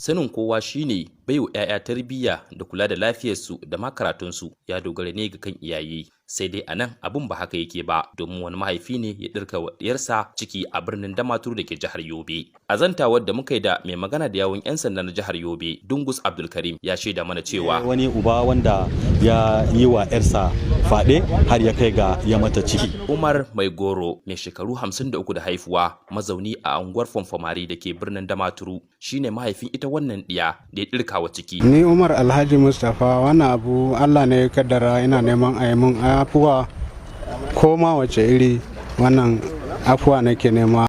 Sanin kowa shine baiwa 'ya'ya tarbiyya da kula da lafiyarsu da ma karatunsu ya dogara ne ga kan iyaye. Sai dai a nan abin ba haka yake ba, domin wani mahaifi ne ya ɗirka wa ɗiyarsa ciki a birnin Damaturu da ke jihar Yobe. A zantawar da muka yi da mai magana da yawun 'yan sanda na jihar Yobe, Dungus Abdulkarim, ya shaida mana cewa wani uba wanda ya yi wa 'yarsa fyaɗe har ya kai ga ya mata ciki. Umar Mai Goro, mai shekaru 53 da haifuwa, mazauni a unguwar Fonfomari da ke birnin Damaturu, shine mahaifin ita wannan ɗiya da ya ɗirka wa ciki. Ni Umar Alhaji Mustapha, wannan abu Allah ne ya kaddara. Ina neman a yi mun afuwa, ko ma wace iri wannan afuwa nake nema.